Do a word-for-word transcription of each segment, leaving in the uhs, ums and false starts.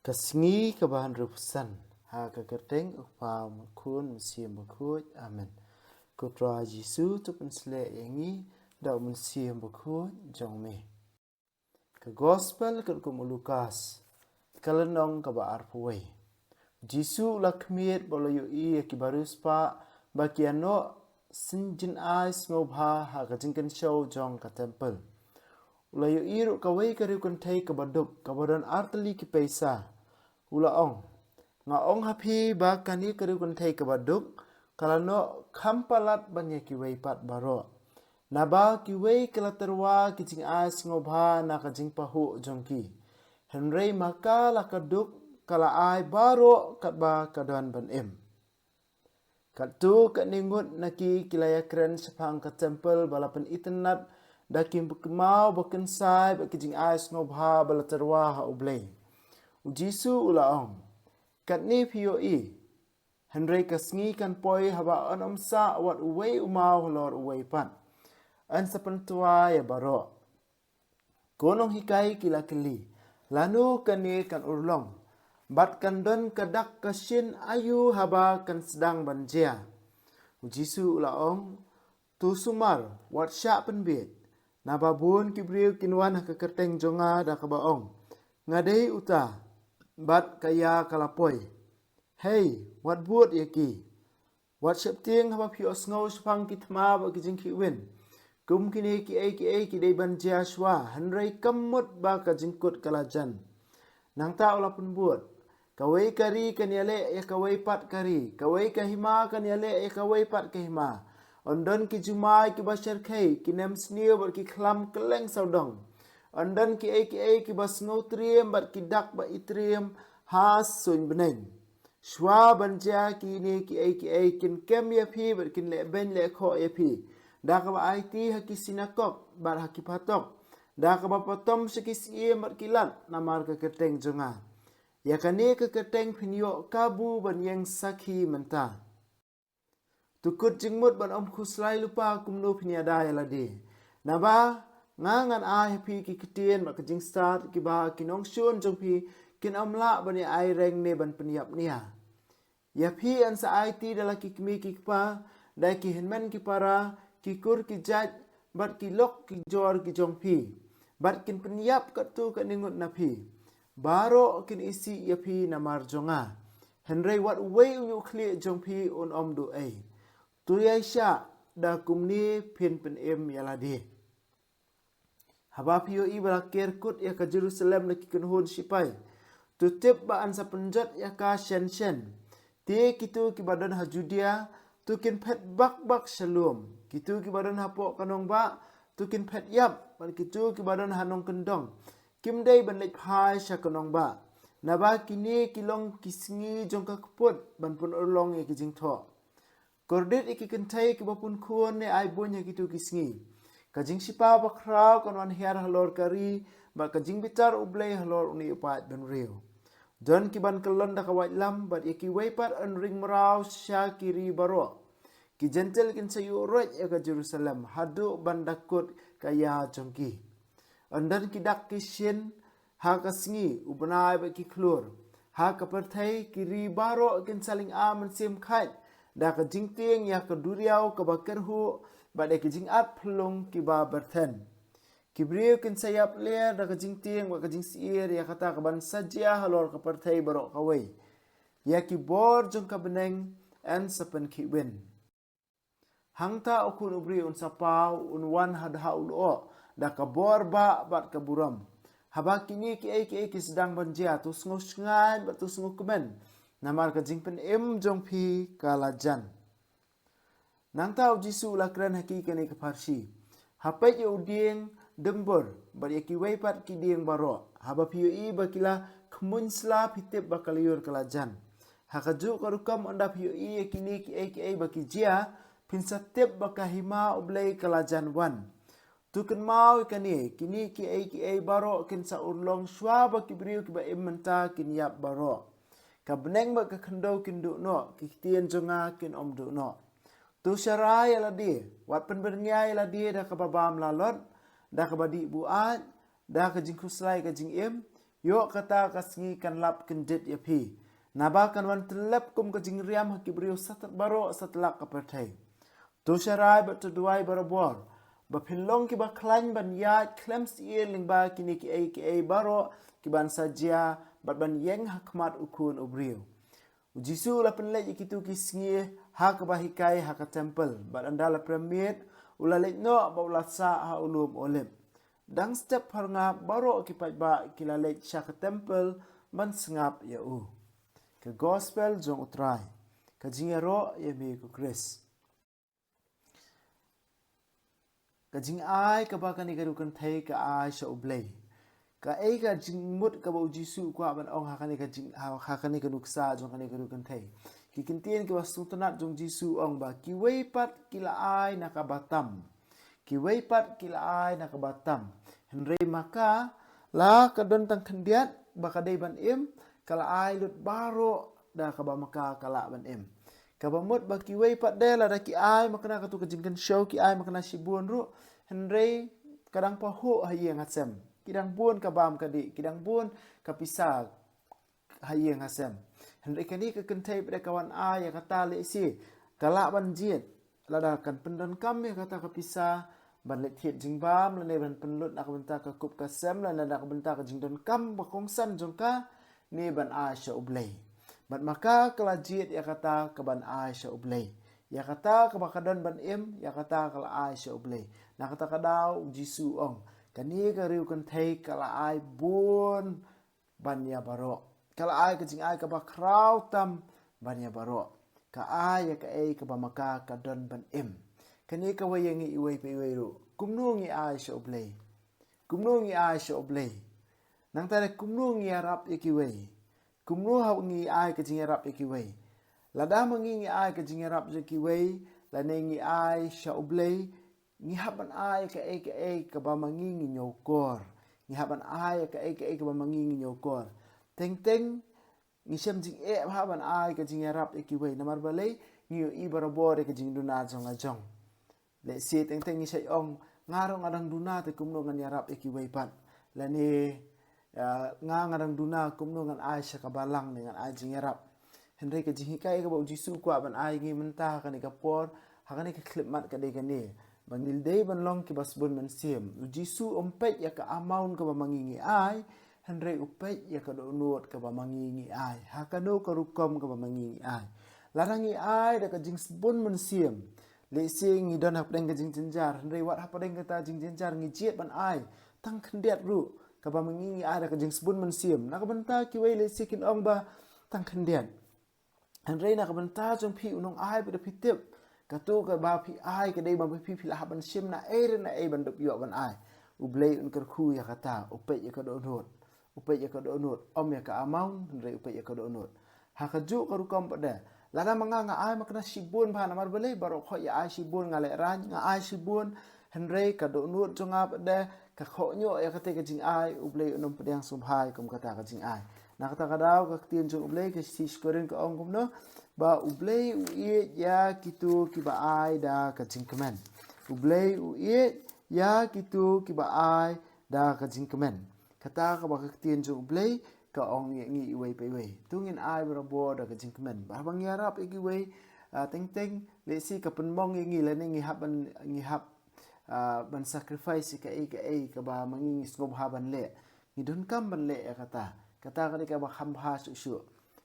Ka sngi kaba hynriewphew san. Ha ka kyrteng u Kpa, u Khun, u Mynsiem Bakhuid. Amen. Ko Trai Jisu, to pynshlur ïa ngi da u Mynsiem Bakhuid jong me. Ka Gospel katkum u Lukas, ka lynnong kaba arphew wei. Jisu u la khmied bad u la ïohi ïa ki bariewspah ba ki ïanoh synjynai sngewbha ha ka jingkynshew jong ka templ. U la ïohi ruh kawei ka riewkynthei kaba duk, kaba don artylli ki paisa. U la ong, nga ong ha phi ba kane ka riewkynthei kaba duk ka la noh kham palat ban ïa kiwei pat baroh. Naba kiwei ka la tyrwa ki jingai sngewbha na ka jingpahuh jong ki, hynrei ma ka la ka duk ka la ai baroh katba ka don ban im. Katto katne ngut na ki ki la ïakren shaphang ka templ ba la pynitynnad da ki kynmaw bakynsai bad ki jingai sngewbha ba la tyrwa ha U Blei. U Jisu u la ong, katne phi ïohi, hynrei ka sngi kan poi haba yn ym sah wat uwei u maw halor uwei pat. Yn sa pyntwa ïa baroh. Ko nonghikai ki la kylli, lano kane kan urlong? Bad kan don ka dak ka shin aïu haba kan sdang ban jia? U Jisu u la ong, to sumar, wat shah pynbiej. Naba bun ki briew kin wan ha ka kyrteng jong nga da kaba ong, nga dei uta, bad ka ïa ka la poi. Hei, wat bud ïa ki. Wat sheptieng haba phi ïohsngew shaphang ki thma bad ki jingkhihwin. Kum kine kiei kiei ki dei ban jia shuwa, hynrei kam mut ba ka jingkut ka la jan. Nangta u la pynbud, kawei ka ri kan ïaleh ïa kawei pat ka ri, kawei ka hima kan ïaleh ïa kawei pat ka hima. Yn don ki jumai kiba shyrkhei, ki nemsniew bad ki khlam kylleng sawdong. Yn don kiei kiei kiba sngewtriem bad ki dak ba itriem ha suiñ bneng. Shuwa ban jia kine kiei kiei kin kem ïa phi bad kin leh beiñ leh khoh ïa phi da kaba aiti ha ki sinakok bad ha ki phatok, da kaba patom sha ki syiem bad ki lad namar ka kyrteng jong nga. Ïa kane ka kyrteng phin ïoh kabu ban ïeng sakhi mynta. To kut jingmut ban ym khuslai lypa kumno phin ïada ïa lade. Naba nga ngan ai ha phi ki ktien bad ka jingstad kiba ki nongshun jong phi kin ym lah ban ïa ai reng ne ban pynïap nia. Ïa phi yn sa aiti da la ki kmie ki kpa, da ki hynmen ki para, ki kur ki jait bad ki lok ki jor ki jong phi, bad kin pynïap katto katne ngut na phi. Baroh kin isih ïa phi namar jong nga. Hynrei wat uwei u ñiuhkhlieh jong phi un ym duh ei. To ïaishah, da kumne phin pynim ïa lade. Haba phi ïohi ba la ker kut ïa ka Jerusalem na ki kynhun shipai, to tip ba yn sa pynjot ïa ka shen shen. Te kito kiba don ha Judea, to kin phet bak bak sha lum. Kito kiba don hapoh ka nongbah, to kin phet ïap. Bad kito kiba don ha nongkyndong, kim dei ban leit phai sha ka nongbah. Naba kine ki long ki sngi jong ka kput ban pynurlong ïa ki jingthoh. Kordit ïa ki kynthei kiba pun khun ne ai buiñ ha kito ki sngi. Ka jingshipa bakhraw kan wan hiar halor ka ri, bad ka jingbitar U Blei halor une u paid bynriew. Don ki ban kyllon da ka waitlam, bad ïa kiwei pat yn ring mraw sha ki ri baroh. Ki Jentil kin sa ïuh roit ïa ka Jerusalem haduh ban da kut ka ïa jong ki. Yn don ki dak ki shin ha ka sngi, u bnai bad ki khlur. Ha ka pyrthei ki ri baroh kin sa lynga mynsiem khait da ka jingtieng ïa ka duriaw kaba kyrhuh bad ïa ki jingat phyllung kiba byrthen. Ki briew kin sa ïap ler da ka jingtieng bad ka jingsyier ïa kata kaban sa jia halor ka pyrthei baroh kawei. Ïa ki bor jong ka bneng yn sa pynkhihwin. Hangta u Khun u briew un sa paw, un wan ha u lyoh da ka bor bah bad ka burom. Haba kine kiei kiei ki sdang ban jia, to sngew shngaiñ bad to sngew kmen, namar ka jingpynim jong phi ka la jan. Nangta u Jisu u la kren ha ki kane ka pharshi, ha peit ïa u dieng dymbur bad ïa kiwei pat ki dieng baroh. Haba phi ïohi ba ki la khmuiñ sla, phi tip ba ka lyiur ka la jan. Ha kajuh ka rukom, ynda phi ïohi ïa kine kiei kiei ba ki jia, phin sa tip ba ka hima U Blei ka la jan wan. To kynmaw ïa kane, kine kiei kiei baroh kin sa urlong shuwa ba ki briew kiba im mynta kin ïap baroh. Ka bneng bad ka khyndew kin duh noh, ki ktien jong nga kin ym duh noh. To sharai ïa lade, wat pynbyrngia ïa lade da kaba bam lalot, da kaba dih buaid, da ka jingkhuslai ka jingim, Ïoh kata ka sngi kan lap kyndit ïa phi, naba kan wan tyllep kum ka jingriam ha ki briew satlak baroh satlak ka pyrthei. To sharai bad to duwai barabor, ba phin long kiba khlaiñ ban ïaid khlem syier lyngba kine kiei kiei baroh kiban sa jia bad ban ïeng ha khmat u Khun u briew. U Jisu u la pynleit ïa kito ki sngi ha kaba hikai ha ka templ, bad ynda la prem miet, u la leit noh bad u la sah ha u lum Olib. Dang step pharnga baroh ki paidbah ki la leit sha ka templ ban sngap ïa u. Ka gospel jong U Trai. Ka jingïaroh ïa me ko Khrist. Ka jingai kaba kane ka riew kynthei ka ai sha U Blei. Kaei ka jingmut kaba U Jisu u kwah ban ong ha kane ka jing, ha, ha kane ka nuksa jong kane ka riew kynthei? Ki kyntien kiba sngewtynnat jong U Jisu u ong ba kiwei pat ki la ai na kaba tam. Kiwei pat ki la ai na kaba tam. Hynrei ma ka la ka don tang khyndiat ba ka dei ban im, ka la ai lut baroh da kaba ma ka ka lah ban im. Kaba mut ba kiwei pat de lada ki ai makna katu ka jingkynshew ki ai makna shibun ruh, hynrei ka dang pahuh ha ïing ha sem. Ki dang bun ka bam ka dih, ki dang bun ka pisa ha ïing ha sem. Hynrei kane ka kynthei pat de ka wan ai ïa kata lehse ka lah ban jied. Lada kan pyndonkam ïa kata ka pisa ban leit thied jingbam, lane ban pynlut na ka bynta ka kup ka sem, lane na ka bynta ka jingdonkam ba kongsan jong ka, ne ban ai sha U Blei. Bad ma ka ka la jied ïa kata ka ban ai sha U Blei. Ïa kata kaba ka don ban im, ïa kata ka la ai sha U Blei. Na kata ka daw U Jisu u ong, kane ka riew kynthei ka la ai bun ban ïa baroh. Ka la ai ka jingai kaba khraw tam ban ïa baroh. Ka ai ïa kaei kaba ma ka ka don ban im. Kane ka wei ïa ngi iwei pa iwei ruh. Kumno ngi ai sha U Blei? Kumno ngi ai sha U Blei? Nangta de kumno ngi ïarap ïa kiwei? Kumno haba ngi ai ka jingïarap ïa kiwei? Lada ma ngi ngi ai ka jingïarap ïa kiwei, lane ngi ai sha U Blei, ngi hap ban ai kaei kaei kaba ma ngi ngi ñiewkor. Ngi hap ban ai kaei kaei kaba ma ngi ngi ñiewkor. Teng teng ngi shem jingeh bha ban ai ka jingïarap ïa kiwei. Namar balei? Ngi ïohi barabor ïa ka jingduna jong la jong. Lehse teng teng ngi sa ong, nga ruh nga dang duna te kumno ngan ïarap ïa kiwei pat. Lane, ah, nga nga dang duna kumno ngan ai sha ka balang ne ngan ai jingïarap. Hynrei ka jinghikai kaba U Jisu u kwah ban ai ngi mynta ha kane ka por, ha kane ka khyllipmat ka dei kane. Ba ngi dei ban long kiba sbun mynsiem. U Jisu um peit ïa ka amount kaba ma ngi ngi ai, hynrei u peit ïa ka dohnud kaba ma ngi ngi ai. Ha kano ka rukom kaba ma ngi ngi ai. Lada ngi ai da ka jingsbun mynsiem, lehse ngi don hapdeng ka jingjynjar, hynrei wat hapdeng kata jingjynjar ngi jied ban ai tang khyndiat ruh, kaba ma ngi ngi ai da ka jingsbun mynsiem. Na ka bynta kiwei lehse kin ong ba tang khyndiat. Hynrei na ka bynta jong phi u nongai, bad phi tip, kato kaba phi ai ka dei ba phi, phi la hap ban shim naei re naei ban dup ïoh ban ai. U Blei un kyrkhu ïa kata, u peit ïa ka dohnud. U peit ïa ka dohnud, ym ïa ka amount, hynrei u peit ïa ka dohnud. Ha kajuh ka rukom pat de, lada ma nga nga ai makna shibun bha, namar balei? Baroh khoit ïa ai shibun, nga lehraiñ, nga ai shibun, hynrei ka dohnud jong nga pat de ka khohñiuh ïa kata ka jingai, U Blei un ym pdiang sngewbha ïa kum kata ka jingai. Na kata ka daw ka ktien jong U Blei, ka shithi Korinth ka ong kumno? Ba U Blei u ïeit ïa kito kiba ai da ka jingkmen. U Blei u ïeit ïa kito kiba ai da ka jingkmen. Kata kaba ka ktien jong U Blei ka ong ïa ngi iwei pa iwei. To ngin ai barabor da ka jingkmen. Ba haba ngi ïarap ïa kiwei, ah, teng teng, lehse ka pynmong ïa ngi lane ngi hap ban, ngi hap, ah, ban sacrifice ïa kaei kaei kaba ma ngi ngi sngewbha ban leh. Ngi donkam ban leh ïa kata. Kata ka dei kaba kham bha shuh shuh.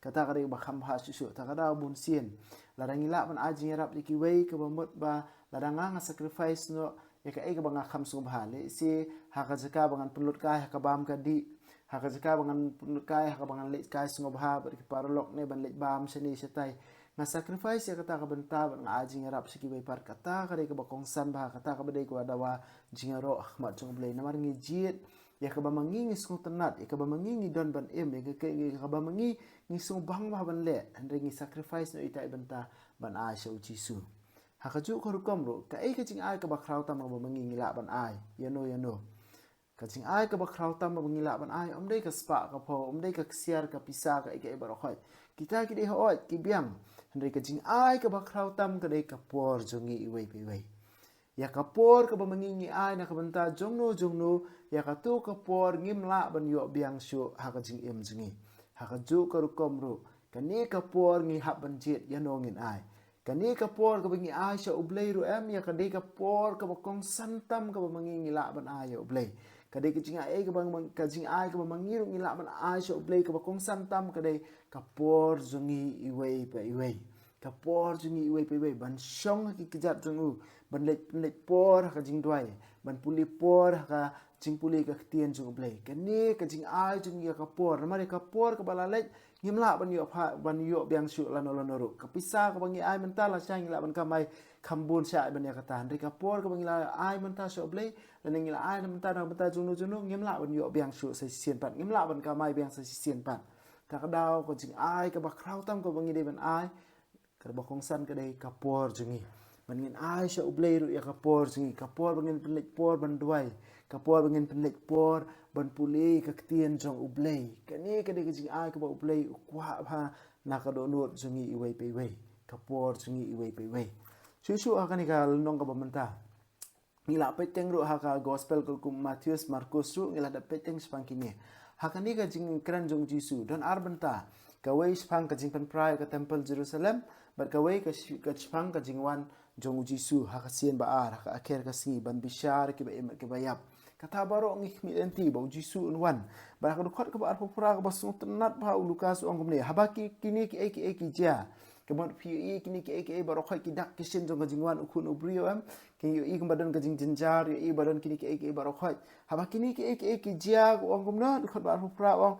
Kata ka dei kaba kham bha shuh shuh. Ta ka daw bun sien, lada ngi lah ban ai jingïarap ïa kiwei, kaba mut ba lada nga nga sacrifice noh ïa kaei kaba nga kham sngewbha. Lehse ha ka jaka ba ngan pynlut kai ha ka bam ka dih, ha ka jaka ba ngan pynlut kai ha kaba ngan leit kai sngewbha bad ki paralok ne ban leit bam shane shatai, nga sacrifice ïa kata ka bynta bad nga ai jingïarap sha kiwei pat. Kata ka dei kaba kongsan bha, kata kaba dei kaba dawa jingïaroh ha khmat jong U Blei. Namar ngi jied ïa kaba ma ngi ngi sngewtynnat, ïa kaba ma ngi ngi don ban im, ïa ka, ïa kaba ma ngi ngi sngewbang bha ban leh, hynrei ngi sacrifice noh ïa ita i bynta ban ai sha U Jisu. Ha kajuh ka rukom ruh, kaei ka jingai kaba khraw tam kaba ma ngi ngi lah ban ai? Ïano ïano? Ka jingai kaba khraw tam ba ngi lah ban ai, ym dei ka spah ka phew, ym dei ka ksiar ka pisa, kaei kaei baroh khoit. Kita ki dei hooid ki biang. Hynrei ka jingai kaba khraw tam ka dei ka por jong ngi iwei pa iwei. Ïa ka por kaba ma ngi ngi ai na ka bynta jongno jongno, ïa katu ka por ngim lah ban ïoh biang shuh ha ka jingim jong ngi. Ha kajuh ka rukom ruh, kane ka por ngi hap ban jied ïano ngin ai. Kane ka por kaba ngi ai sha U Blei ruh em, ïa ka dei ka por kaba kongsan tam kaba ma ngi ngi lah ban ai ïa U Blei. Ka dei ka jingai kaba ma-, ka jingai kaba ma ngi ruh ngi lah ban ai sha U Blei kaba kongsan tam ka dei ka por jong ngi iwei pa iwei. Ka por jong ngi iwei pa iwei ban shong ha ki kjat jong u, ban leit pynleit por ha ka jingduwai, ban pule por ha ka jingpule ka ktien jong U Blei. Kane ka jingai jong ngi ïa ka por, namar ïa ka por kaba la leit ngim lah ban ïoh pha-, ban ïoh biang shuh lano lano ruh. Ka pisa kaba ngi ai mynta lashai ngi lah ban kamai kham bun shai ban ïa kata. Hynrei ka por kaba ngi la ai mynta sha U Blei, lane ngi la ai mynta na ka bynta jongno jongno, ngim lah ban ïoh biang shuh sa shisien pat, ngim lah ban kamai biang sa shisien pat. Ta ka daw ka jingai kaba khraw tam kaba ngi dei ban ai, kaba kongsan ka dei ka por jong ngi. Ban ngin ai sha U Blei ruh ïa ka por jong ngi, ka por ba ngin pynleit por ban duwai, ka por ba ngin pynleit por ban pule ka ktien jong U Blei. Kane ka dei ka jingai kaba U Blei u kwah bha na ka dohnud jong ngi iwei pa iwei, ka por jong ngi iwei pa iwei. Shuh shuh ha kane ka lynnong kaba mynta, ngi la peit teng ruh ha ka gospel katkum u Mathaios, Markos ruh ngi la dep peit teng shaphang kine. Ha kane ka jingkren jong u Jisu don ar bynta. Kawei shaphang ka jingpynpra ïa ka templ Jerusalem, bad kawei ka shi-, ka shaphang ka jingwan jong u Jisu ha ka sien ba ar, ha ka akhir ka sngi, ban bishar kiba im kiba ïap. Kata baroh ngi khmih lynti ba u Jisu un wan. Bad ha ka dkhot kaba arphew phra kaba sngewtynnat bha u Lukas u ong kumne: Haba ki, kine kiei kiei ki jia. Ka mut phi ïohi kine kiei kiei baroh khoit ki dak ki shin jong ka jingwan u Khun u briew em. Ki ïohi kumba don ka jingjynjar, ïohi ba don kine kiei kiei baroh khoit. Haba kine kiei kiei ki jia, ka ong kumno, dkhot ba arphew phra ong,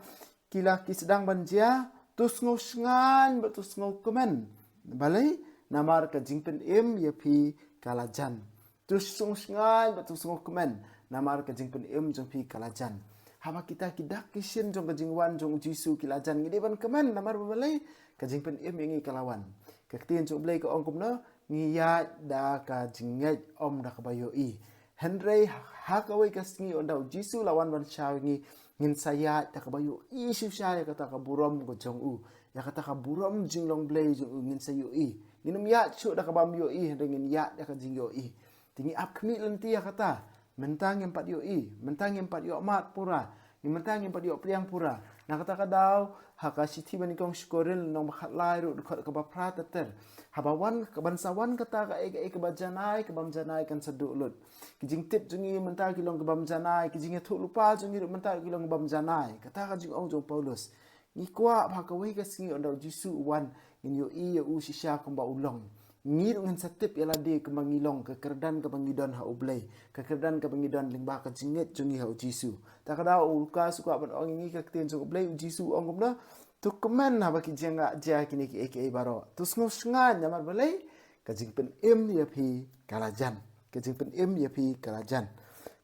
ki la ki sdang ban jia, to sngewshngaiñ bad to sngewkmen. Balei? Namar ka jingpynim ïa phi ka la jan. To sngewshngaiñ bad to sngewkmen, namar ka jingpynim jong phi ka la jan. Haba kita ki dak ki shin jong ka jingwan jong u Jisu ki la jan, ngi dei ban kmen, namar ba balei? Ka jingpynim ïa ngi ka la wan. Ka ktien jong U Blei ka ong kumno, ngi ïaid da ka jingngeit, ym da kaba ïohi. Hynrei ha kawei ka sngi ynda u Jisu la wan ban shaw ïa ngi, ngin sa ïaid da kaba ïohi shisha ïa kata ka burom ka jong u, ïa kata ka burom jinglong Blei jong u ngin sa ïohi. Ngin ym ïaid shuh da kaba ym ïohi, hynrei ngin ïaid da ka jingïohi. Te ngi ap khmih lynti ïa kata. Mynta ngim pat ïohi, mynta ngim pat ïoh mad pura, ngi mynta ngim pat ïoh pdiang pura. Na kata ka daw, ha ka shithi ba nyngkong sha ki Korinth lynnong ba khatlai ruh, dkhot kaba phra ter ter. Haba wan, ka ban sa wan kata kaei kaei kaba janai, ka bym janai kan sa duh lut. Ki jingtip jong ngi mynta ki long ki bym janai, ki jingïathuh lypa jong ngi ruh mynta ki long ki bym janai. Kata ka jingong jong u Paulus. Ngi kwah ba ha kawei ka sngi ynda u Jisu u wan, ngin ïohi ïa u shisha kumba u long. Ngi ruh ngin sa tip ïa lade kumba ngi long, ka kyrdan kaba ngi don ha U Blei, ka kyrdan kaba ngi don lyngba ka jingngeit jong ngi ha u Jisu. Ta ka daw u Lukas u kwah ban ong ïa ngi ka ktien jong U Blei, u Jisu u ong kumno, to kmen haba ki jia, jia kine kiei kiei baroh. To sngewshngaiñ, namar balei? Ka jingpynim ïa phi ka la jan. Ka jingpynim ïa phi ka la jan.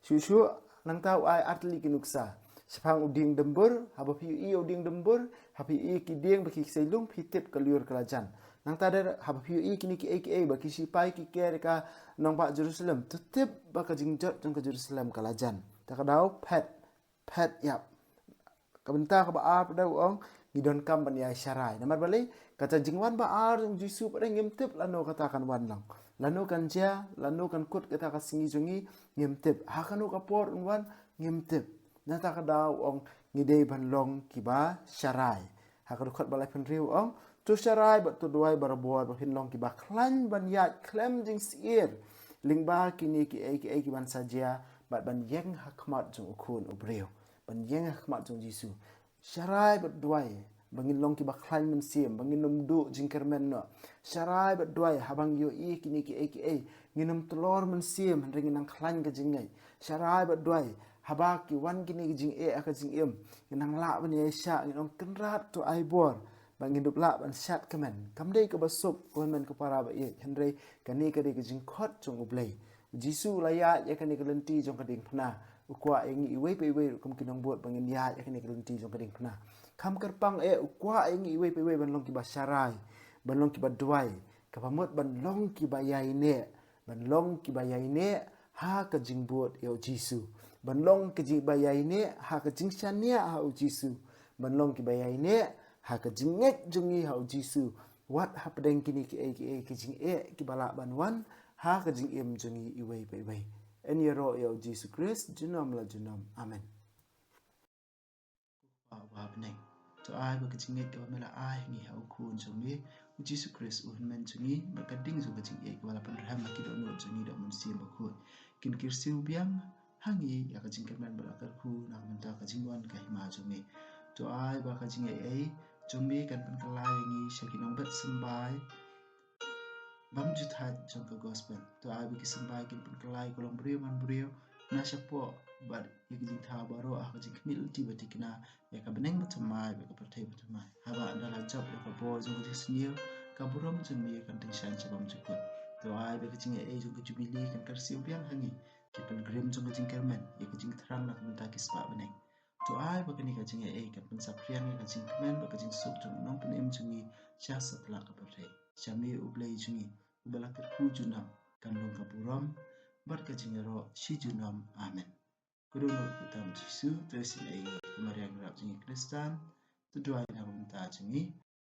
Shuh shuh, nangta u ai artylli ki nuksa. Shaphang u dieng dymbur, haba phi ïohi u dieng dymbur, haba phi ïohi ki dieng bad ki ksai lung, phi tip ka lyiur ka la jan. Nangta der, haba phi ïohi kine kiei kiei ba ki sipai ki ker ïa ka nongbah Jerusalem, to tip ba ka jingjot jong ka Jerusalem ka la jan. Ta ka daw, phet, phet ïap. Ka bynta kaba ar pat de u ong, ngi donkam ban ïai sharai. Namar balei? Kata jingwan ba ar jong u Jisu pat de ngim tip lano kata kan wan lang. Lano kan jia, lano kan kut kata ka sngi jong ngi, ngim tip. Ha kano ka por un wan, ngim tip. Nangta ka daw u ong, ngi dei ban long kiba sharai. Ha ka dkhot ba laiphew hynriew u ong, to sharai bad to duwai barabor ba phin long kiba khlaiñ ban ïaid khlem jingsyier lyngba kine kiei kiei kiban sa jia, bad ban ïeng ha khmat jong u Khun u briew. Ban ïeng ha khmat jong u Jisu. Sharai bad duwai ba ngin long kiba khlaiñ mynsiem, ba ngin ym duh jingkyrmen noh. Sharai bad duwai haba ngi ïohi kine kiei kiei, ngin ym tlor mynsiem, hynrei ngin nang khlaiñ ka jingngeit. Sharai bad duwai haba ki wan kine ki jingeh ha ka jingim, ngin nang lah ban ïaishah, ngin ong, Kynrad, to ai bor ba ngin dup lah ban shad kmen. Kam dei kaba suk, ko hynmen ko para ba ïeit, hynrei kane ka dei ka jingkhot jong U Blei. U Jisu u la ïaid ïa kane ka lynti jong ka diengphna. U kwah ïa ngi iwei pa iwei ruh kum ki nongbud ba ngin ïaid ïa kane ka lynti jong ka diengphna. Kham kyrpang eh, u kwah ïa ngi iwei pa iwei ban long kiba sharai, ban long kiba duwai, kaba mut ban long kiba ïaineh, ban long kiba ïaineh ha ka jingbud ïa u Jisu, ban long kiba ïaineh ha ka jingshaniah ha u Jisu, ban long kiba ïaineh ha ka jingngeit jong ngi ha u Jisu. Wat hapdeng kine kiei kiei ki jingeh kiba lah ban wan, ha ka jingim jong ngi iwei pa iwei. Yn ïaroh ïa u Jisu Khrist junom la junom. Amen. Kpa uba ha bneng, to ai ba ka jingngeit kaba me la ai ha ngi ha u Khun jong me u Jisu Khrist u Hynmen jong ngi, bad ka ding jong ka jingïeit kaba la pynrhem ha ki dohnud jong ngi da u Mynsiem Bakhuid, kin kyrsiew biang ha ngi ïa ka jingkyrmen bad la kyrkhu na ka bynta ka jingwan ka hima jong me. To ai ba ka jingaiei jong me kan pynkylla ïa ngi sha ki nongbet symbai bymjuthaid jong ka gospel. To ai ba ki symbai kin pynkylla ïa ka longbriew manbriew na shapoh bad ïa ki jingthaw baroh ha ka jingkhmih lynti ba thikna ïa ka bneng bathymmai bad ka pyrthei bathymmai. Haba ynda la jop ïa ka bor jong ka jingsniew, ka burom jong me kan tyngshaiñ sha bymjukut. To ai ba ka jingaiei jong ka jubili kan kyrsiew biang ha ngi, ki pilgrim jong ka jingkyrmen, ïa ka jingthrang na ka bynta ki spah bneng. To ai ba kane ka jingaiei kan pynsaphriang ïa ka jingkmen bad ka jingsuk jong u Nongpynim jong ngi sha satlak ka pyrthei. Sha me u Blei jong ngi uba la kyrkhu junom, kan long ka burom bad ka jingïaroh shi junom. Amen. Ka dohnud kyrteng u Jisu, to isynei ïa ngi, ko Maria nongrep jong ngi Khristan, to duwai na ka bynta jong ngi,